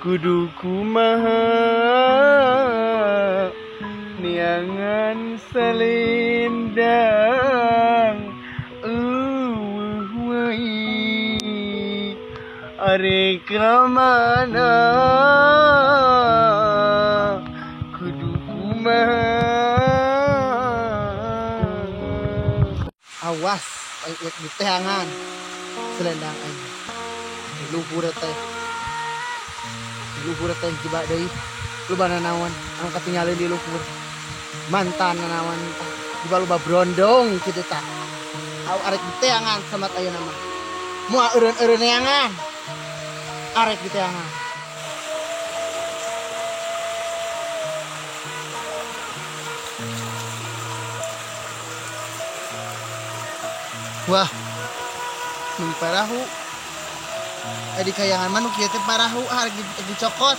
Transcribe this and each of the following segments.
Kudu kumaha neangan selendang eueuh wae arek ka mana kudu kumaha. Awas aing rek diteangan selendang aing di luhur teh. Luhur teh jebak deui loba nanaon anu katinggalin di luhur mantan nanaon tah jiba loba brondong kitu tah au arek diteangan samat ayeuna mah moal eureun-eureun neangan arek diteangan. Wah, mun parahu di kayangan mah nu kieu teh parahu arek dicokot.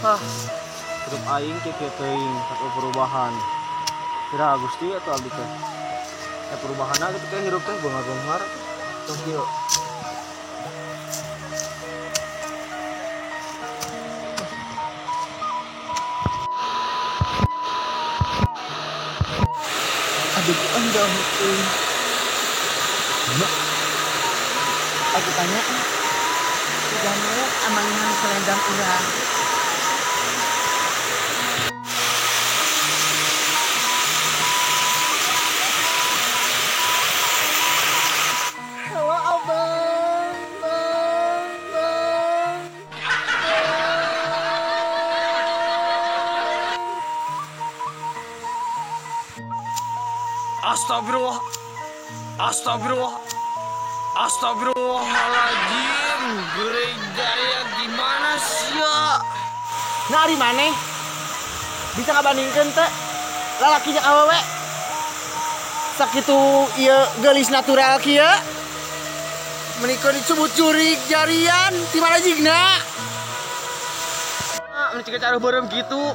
Hah, hirup aing kieu teuing satu perubahan. Kira Gusti atau abdi teh? Ya perubahanna kitu teh hirup teh beunghar-beunghar tong kieu. Aduh, anda aku tanya, jangan amangan selendang urang. Halo abang, bang, bang, bang. Astagfirullah, astagfirullah, astagfirullahaladzim. Gereja gimana sih ya? Nah, ari maneh bisa ngabandingkeun teh lalaki jeung awewe sakitu ieu geulis natural kieu menika dicubut jurig jarian ti mana jigna? Ah, meuni cika caruh beureum kitu.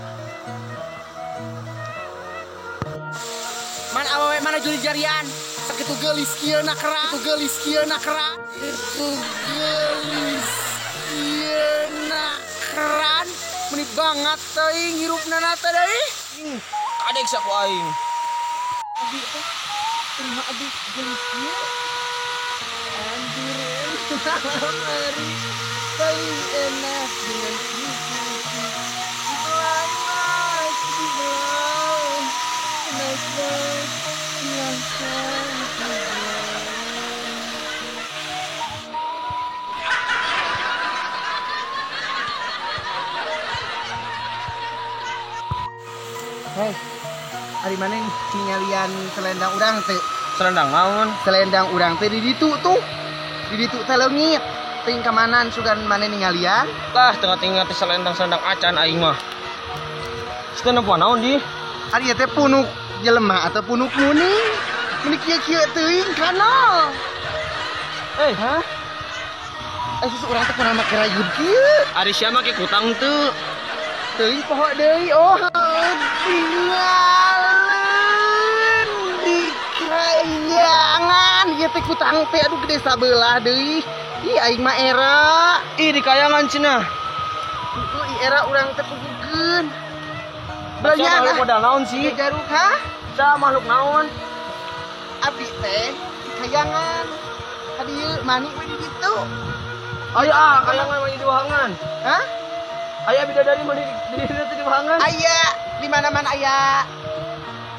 Mana awewe mana jurig jarian sakitu geulis kieu na keran, sakitu geulis kieu na keran, sakitu geulis kieu na keran meni banget teuing hirupna na teh deui. Kadek sia ku aing. Abi teh terima abi geulis kieu. Anjurin mari paling enak dengan Hei, ari mana tingalian selendang urang teh? Selendang naon? Selendang urang teh di ditu tuh. Di ditu teh leungit. Ting kamanan sugan maneh ningalian? Tah, tengah tinggal teh selendang-selendang acan aing mah. Teu nempo naon di? Ari teh punuk jelema atau punuk muning? Meni kieu-kieu teuing kana. Eh, hah? Eh susu urang teh kunaon make rayun kieu? Ari sia make kutang teu? Teuing poho deui. Oh, tinggalan di kayangan ieu teh kutang teh aduh gede sabelah deui. Ih aing mah era. Ih di kayangan cenah. Heeh, ih era urang teh pugukeun. Belanja makhluk modal naon sih? Jaruk ha? Sa makhluk naon? Abdi teh di kayangan. Ka dieu mani we di ditu. Ayo ah, kayangan mani di wahangan. Hah? Aya bidadari mani di ditu di wahangan. Aya, di mana-mana aya.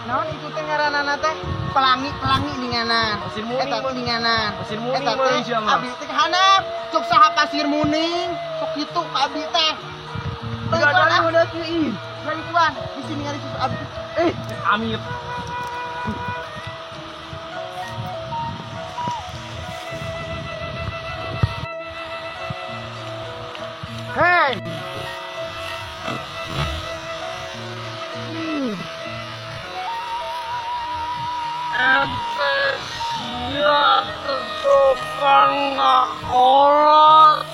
Naon itu teh ngaranana teh? Pelangi-pelangi ninganan. Pasir muning. Eta ninganan. Pasir muning eta teh abdi teh hanap. Cuk saha pasir muning. Sok kitu ka abdi teh. Bidadari mah kieu ih. Rayuan di sini ningali susu abdi. Eh, amit. Hei. Ente sia kesukaan ngakolot.